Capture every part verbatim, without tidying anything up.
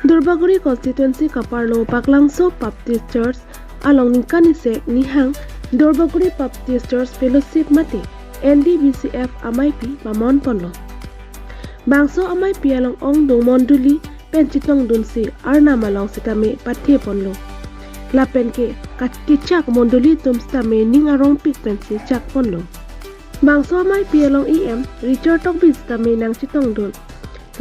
Durbagori constituency kaparlo Baklangso Baptist Church along ningkan isi nihang Durbagori Baptist Church Fellowship mate N D B C F ameipi pamon ponlo. Bangso ameipi along ongdung mondoli pen chetongdunsi Arnam along sitame pathe ponlo. Lapen ke kachechak mondoli atum sitame ning arongpik pensi chak ponlo. Bangso ameipi along E M Richard Tokbi sitame nangchetongdun.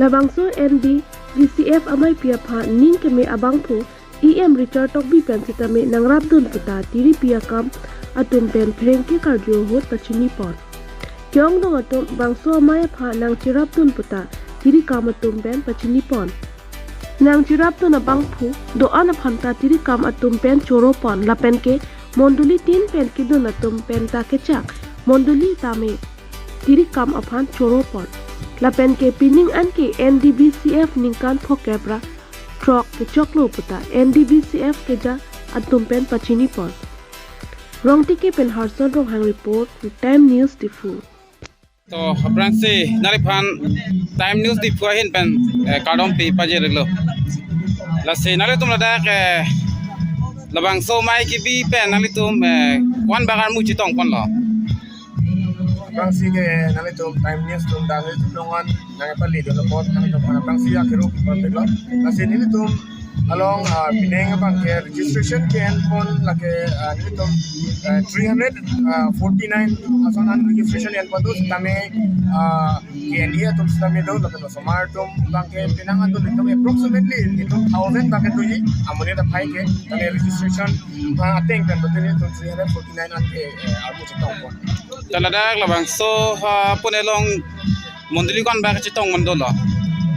Labangso N D B C F ameipi aphan ning keme abangphu E M Richard Tokbi pen sitame nangrapdun puta tiripi akam atum pen pherangke karju ahut pachini pon. Ke-ongdung atum bangso amei aphan nangcherapdun puta tiri kam atum pen pachini pon. Nangcherapdun abangphu do-an aphan ta tiri kam atum pen choro pon lapen ke mondoli tin pen kedun atum pen ta kechak mondoli tame tiri kam aphan choro pon. Lapen ke pining an ke N D B C F ningkan phokep ra throk kechoklo puta N D B C F keja atum pen pachini pon. Rongtike pen Harson Ronghang report, Time News Diphu. To, aphrangsi nangliphan Time News Diphu ahin pen, eh, kardom pi pajir-iklo. Lasi nanglitum ladak, eh, labangso amei kebi pen nanglitum, eh, ko-an bak armu chetong ponlo? Aphrangsi ke nanglitum Time News atum dak nanglitum longan nangpali dolo apot nanglitum aphan aphrangsi akiru pi parpiklo. Lasi nelitum along, ah, pining abangke registration ke-en pon lake, ah, nelitum, ah, three hundred forty-nine ason an registration en pon do sitame, ah, ke-en-e atum sitame do lapen osomar atum abangke penang atum nelitum approximately nelitum thousand abangke doji amonit aphai ke tame registration, ah, ateng pen dote nelitum three hundred forty-nine an ke, eh, armu chetong pon. Ta ladak labangso, ah, pune along mondoli ko-an bak chetong mon dolo?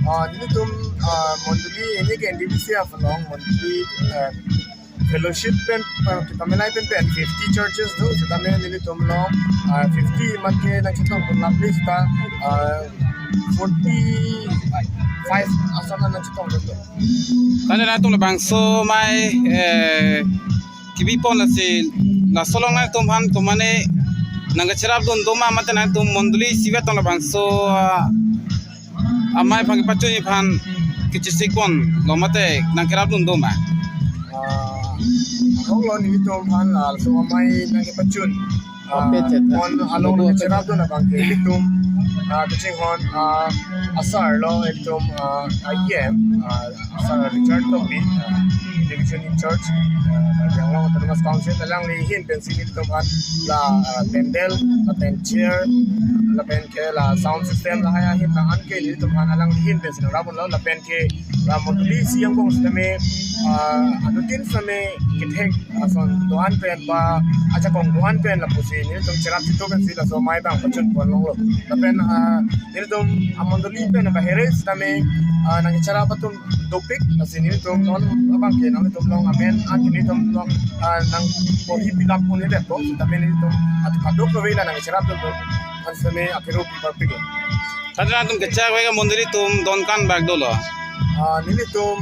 Ah, nelitum, ah, mondoli ini ke N D B C F along mondoli, ah, fellowship pen, ah, kita menai pen pen fifty churches do, kita men nelitum along, ah, fifty mat ke nangchetong pon la please ta, ah, forty-five ason an nangchetong pon do. Tane nangtum labangso amei, eh, kebi pon lasi laso along nangtum aphan komane nangkacherapdun doma mate nangtum mondoli isivet tong labangso, ah, amei aphan kepachunji aphan kechesik ponlo mate nangkerapdun doma? Ah, ahoklo nelitum aphan laso amei nangkepachun, ah, Ope chet. Pon along nangcherapdun abangke nelitum, ah, kachinghon, ah, asar lo nelitum, ah, E M, ah, Sir Richard Tokbi, ah, Division in charge, ah, Karbi Anglong Autonomous Council, alangli ahin pensi nelitum aphan la, ah, pandal, lapen chair, lapen ke la sound system lahai ahin la an ke nelitum aphan alangli ahin pensi nangrap ponlo, lapen ke la mondoli isi angbong sitame, ah, anuttin sitame kethek ason do-an pen ba ajakong do-an pen lapusi nelitum cherap chitu pensi laso amei abang pachun pon longlo. Lapen, ah, nelitum amondoli pen bahere sitame, ah, nangcherap atum dopik, lasi nelitum non abangke nanglitum along amen an nelitum along, ah, nangporhi pilap un-edetpo, sitame nelitum at kadokave la nangcherap atum an sitame akiru pi parpiklo. Tane nangtum kechak vek amondoli atum don ko-an bak dolo? Ah, nelitum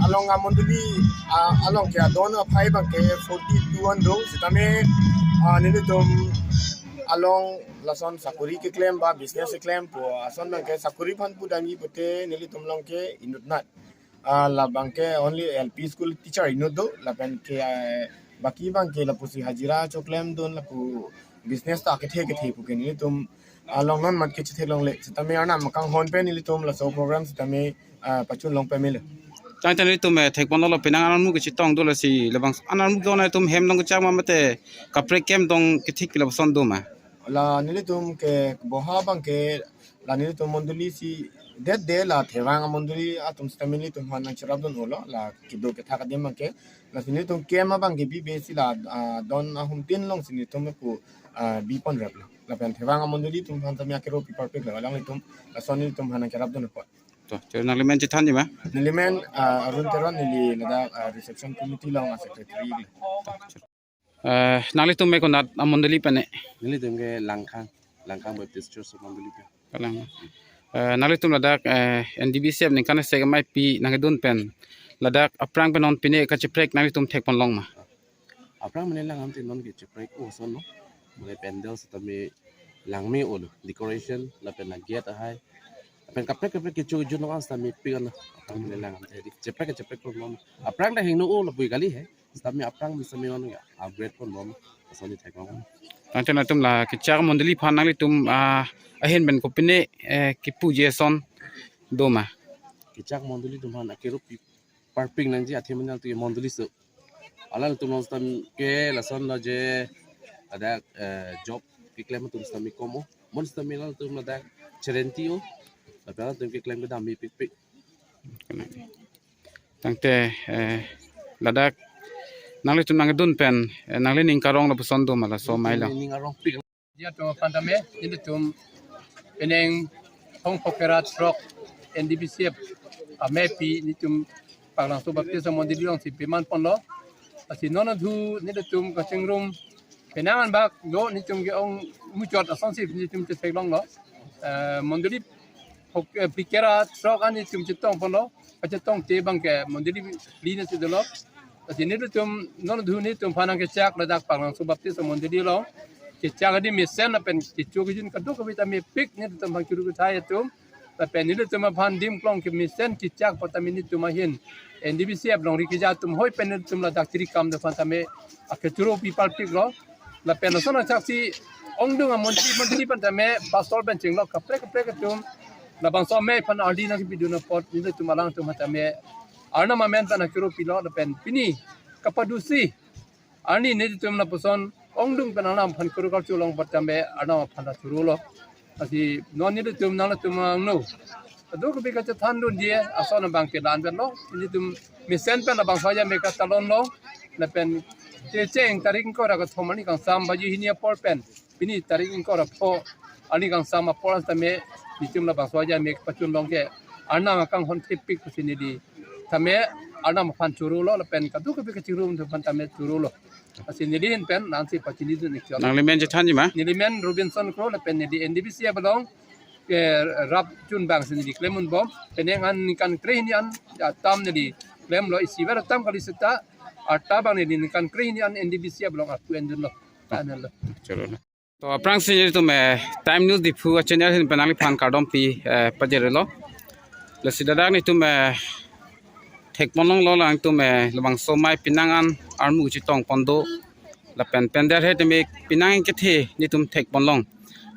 along amondoli, ah, along ke adon aphai abangke forty-two an do, sitame, ah, nelitum along lason sakori keklem ba business keklem pu ason abangke sakori aphan pu damji pute nelitum along ke inutnat. Ah, labangke only L P school teacher inut do, lapen ke, ah, baki abangke lapusi hajira choklemdun lapu business ta kethe kethe pu ke nelitum along non mat ke chethek longle. Sitame Arnam akanghon pen nelitum laso program sitame, ah, pachun long pamelo. Tangte nelitum, eh, thek ponlo penang an armu kechetong do lasi labang an armu ko nangtum hem along kechak ma mate kaprek kem along kethik pila puson doma? La nelitum ke boha abangke la nelitum mondoli isi det de la thevang amondoli atum sitame nelitum aphan nangcherapdun-olo la kedo kethak adim abangke. Lasi nelitum kem abangke bibe si la, ah, don ahum tin along si nelitum pu, ah, bi ponraplo. Lapen thevang amondoli atum aphan tame akiru pi parpiklo, alanglitum lason nelitum aphan nangcherapdun apot. To, chero nanglimen chethanji ma? Nelimen, ah, Arun Teron, neli ladak, ah, reception committee along a-secretary le. Eh, nanglitum me konat amondoli pen e? Nelitum ke Langkhang, Langkhang Baptist Church amondoli pen. Kalang. Eh, nanglitum ladak, eh, N D B C F ningkan isi ameipi nangkedun pen ladak aphrang pen non pine kacheprek nanglitum thek pon long ma? Aphrang mene lang amte non kacheprek o ason lo. Mene pandal sitame langme-olo, decoration lapen la gate ahai. Pen kaprek kaprek kecho jun lo kan sitame pik an. Aphrang le lang. Jadi cheprek cheprek pon bom. Aphrang ta hingno o lapu kali he. Sitame aphrang sitame non upgrade pon bom. Asonsi theklong. Tangte nangtum la kechak mondoli aphan nanglitum, ah, ahin pen kopine, eh, kipuji ason do ma? Kechak mondoli atum aphan akirup pi parpik nangji athe manyal tu mondoli so. Alanglitum non sitame ke lason lo je ada, eh, job keklem atum sitame kom o. Mon sitame alanglitum ladak cherenti o. Lapen alanglitum keklem kedam mepikpik. Tangte, eh, ladak nanglitum nangdun pen, eh, nanglining karong lapuson do ma laso amei lo? Ning arong pik. Dia to pantame, nelitum penang Thong Phokera throk N D B C F ameipi nelitum Paklangso Baptist Mondoli alongsi peman ponlo. Lasi non adhu nelitum kachingrum penang anbak lo nelitum ke-ong muchot asonsi nelitum chetheklonglo. Eh, mondoli Phok-, eh, Phokera throk an nelitum chetong ponlo. Kachetongte abang ke mondoli phli nasi dolo. Lasi nelitum non adhu nelitum aphan nangkechak ladak Paklangso Baptist Mondoli along kechak adim mesen lapen kecho kejun kadokave ta mepik nelitum aphan churu kethai atum. Lapen nelitum aphan adim klong kemesen kechak apot tame nelitum ahin N D B C F alongri keja atum hoi pen nelitum ladak chiri kam do aphan tame akechoro pi parpiklo. Lapen lason achaksi ongdung amontri montri aphan tame pastor pen chinglo kaprek kaprek atum. Labangso amei aphan ardi nangkepidun apot nelitum alangtum aphan tame Arnam amen pen akechoro pilo lapen pini kapadusi arni nelitum lapuson ongdung pen Arnam aphan kuru karcho long apot tame Arnam aphan ta chorolo. Lasi non nelitum nangtum angno kadokave kachethan dunji ason abang ke dan pen lo. Nelitum mesen pen labangso aja me katalon lo. Lapen kecheng tarik ingkoi ra kethom arni kangsam baji hini apor pen pini tarik ingkoi ra pho arni kangsam apor sitame nelitum labangso aja me pachun long ke Arnam akanghon thepik pusi neli tame Arnam aphan chorolo lapen kadokave kachingrum atum aphan tame chorolo. Lasi neli ahin pen nangsi pachinidun ikchot. Nangli men chethanji ma? Neli men Robinson Kro lapen neli N D B C F along ke rap chun abang si neli klem un bom. Penang an ningkan krehini an atam neli klemlo, isiver atam kali seta arta abang neli ningkan krehini an N D B C F along arpu endunlo. Anlo. Chorolo. To aphrangsi nelitum, eh, Time News Diphu channel ahin pen nangliphan kardom pi, eh, pajirlo. Lasi ladak nelitum, eh, thek ponlonglo nangtum, eh, labangso amei penang an armu chetong pon do. Lapen pender he tame penang kethe nelitum thek ponlong.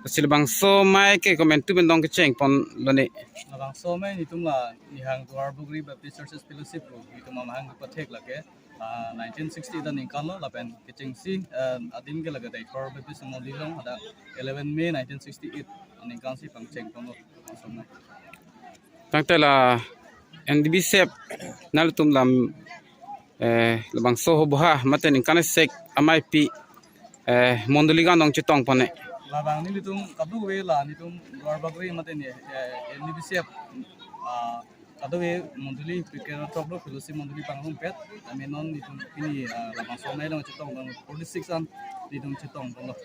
Lasi labangso amei ke komantu pen dong kecheng ponlo ne? Labangso amei nelitum la nihang Duarbagori Baptist Churches Fellowship pu nelitum amahang kepathek lake, ah, nineteen sixty-eight aningkan lo lapen kechengsi, ah, adim ke lake Deithor Baptist Mondoli along hadak eleven May nineteen sixty-eight aningkan si pangcheng ponlo. Tangte la N D B C F nanglitum lam, eh, labangso hoboha mate ningkan sek ameipi, eh, mondoli kanong chetong pon ne? Labang nelitum kadokave la nelitum Duarbagori mate ne, eh, N D B C F, ah, kadokave mondoli Phokera throk lo, fellowship mondoli pangrumpet. Tame non nelitum pini, ah, labangso amei along chetong abang forty-six an nelitum chetong abang lo.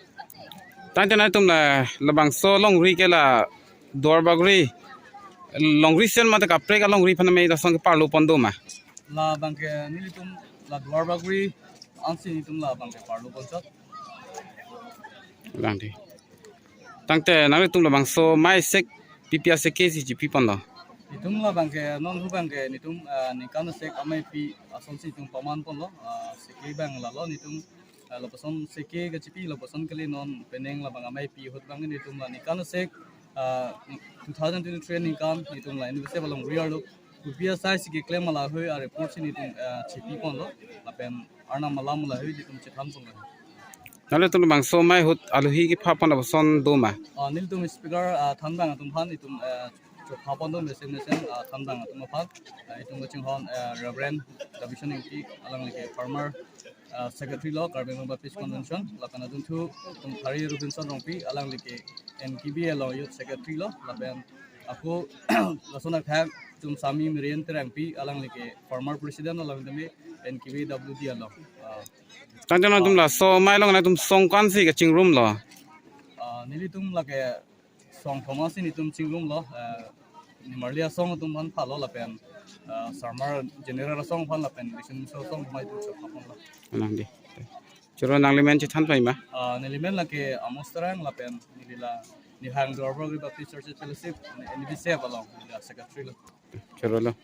Tangte nangtum la labangso alongri ke la Duarbagori longri sen mate kaprek alongri aphan amei lason ke parlo pon do ma? Labang ke nelitum la Duarbagori ansi nelitum labang ke parlo ponchot. Lang di. Tangte nanglitum labangso amei sek pipi asek ke si chipi ponlo? Itum labang ke non hu abang ke nelitum, ah, ningkan sek ameipi asonsi itum paman ponlo, ah, seke abang lalo nelitum, ah, lapuson seke kachipi lapuson kali non penang labang ameipi ahut abang nelitum la ningkan sek, ah, two thousand twenty-three aningkan nelitum la N D B C F alongri arlo kopi asai si keklem lahei a-report si nelitum, ah, chipi ponlo lapen Arnam alam lahei nelitum chethan ponlo. Nanglitum labangso amei ahut alohi kepha pon lapuson do ma? Ah, nelitum speaker, ah, thanbang atum aphan itum, ah, chopha pon do mesen mesen, ah, thanbang atum aphan, ah, itum kachinghon, ah, Reverend Davison Ingti alangli ke former, ah, secretary lo Karbi Anglong Baptist Convention, lapen adunthu itum Thari Robinson Rongpi alangli ke N K B along youth secretary lo, lapen ako lason athak itum Sami Mirian Terangpi alangli ke former president lo lapen tame N K B W D along. Ah, Tangte nangtum laso amei along nangtum song ko-ansi kachingrumlo? Ah, nelitum lake song thom ansi nelitum chingrumlo, ah, nimarli asong atum aphan phalo lapen, ah, Sarmar General asong aphan lapen Election Minister asong aphan itum chopha ponlo. Nang di. Choro nangli men chethan pai ma? Ah, neli men lake Amos Terang lapen neli la Nihang Duarbagori Baptist Church Fellowship, N B C F along, neli secretary lo. Choro lo.